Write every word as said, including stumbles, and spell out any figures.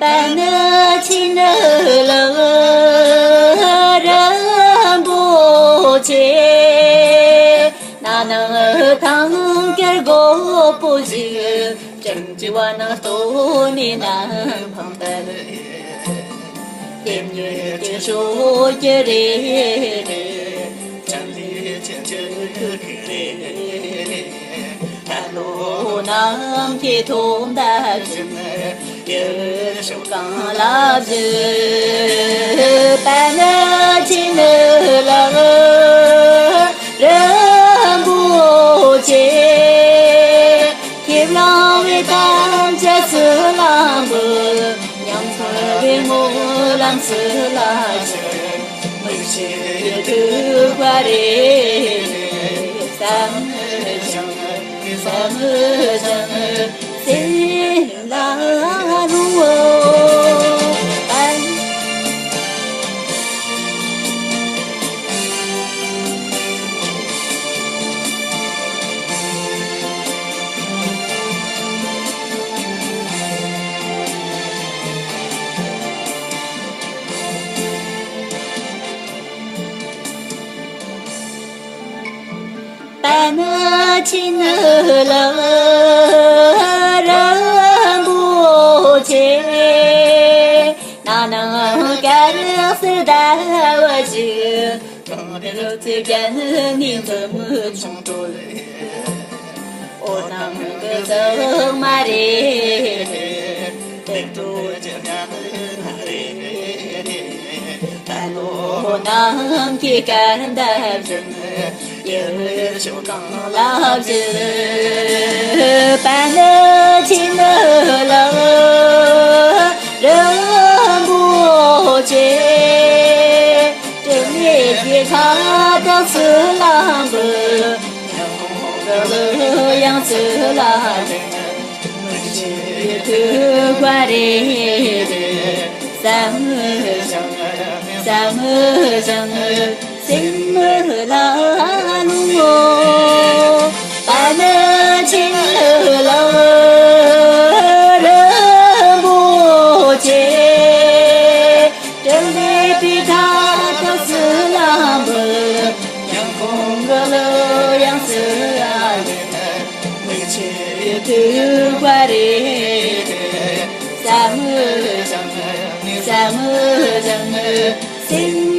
པཎ་ཆེན་ལགས་རིན་པོ་ཆེ། ན་ནིང་ཐང་དཀར་རྒོད་པོ་ཞིག་བྱང་ཆུབ་བར་སྣང་སྟོད་སྨད་རྣམས་འཕངས་ཏེ། དེ་ཉིད་ཀྱི་ཕྱོགས་ཀྱི་རེ་རེ། ལྷ་ཀླུ་རྣམས་ཀྱིས་ཐོག་མཐའ་བརྒྱུད་ཡུལ་ཕྱོགས་གང་ལ་བཞུགས། པཎ་ཆེན་ལགས་རིན་པོ་ཆེ། ཁས་བླངས་པའི་དམ་བཅའ་སྲིད་ལ་འབུལ། ཉམས་སུ་ལེན་སྨོན་ལམ་སྲིད་ལ་ཞུ། མི་ཕྱེད་ཐུགས་པ་རེ་རེ། བསམ་བཞིན་བསམ་བཞིན་སེམས་ལ་རུང་བོ། པཎ་ཆེན་ལགས་རིན་པོ་ཆེ། ན་ནིང་དཀར་གསལ་ཟླ་བ་ཞིག་གངས་རི་རྩེ་བརྒྱད་ནས་འཛུམ་ཆུང་དྲོད། འོད་སྣང་གི་ཟེགས་མ་རེ་རེ། ལྷ་ཀླུ་རྣམས་ཀྱིས་སྐད་འདེབས་བཞིན། ཡུལ་ཕྱོགས་གང་ལ་བཞུགས། པཎ་ཆེན་ལགས་རིན་པོ་ཆེ། སྤྲིན་མེད་ཀྱི་མཐའ་དག་སྲིད་ལ་འབུལ། ཉི་ཧོང་གི་གླུ་དབྱངས་སྲིད་ལ་ལེན། མི་ཕྱེད་ཐུགས་པ་རེ་རེ། བསམ་བཞིན་བསམ་བཞིན་སེམས་ལ་རུང་བོ། པཎ་ཆེན་ལགས་རིན་པོ་ཆེ། སྤྲིན་མེད་པའི་མཐའ་དག་སྲིད་ལ་འབུལ། ཉི་ཧོང་གི་གླུ་དབྱངས་སྲིད་ལ་ལེན། མི་ཕྱེད་ཐུགས་པ་རེ་རེ། བསམ་བཞིན་བསམ་བཞིན་སེམས་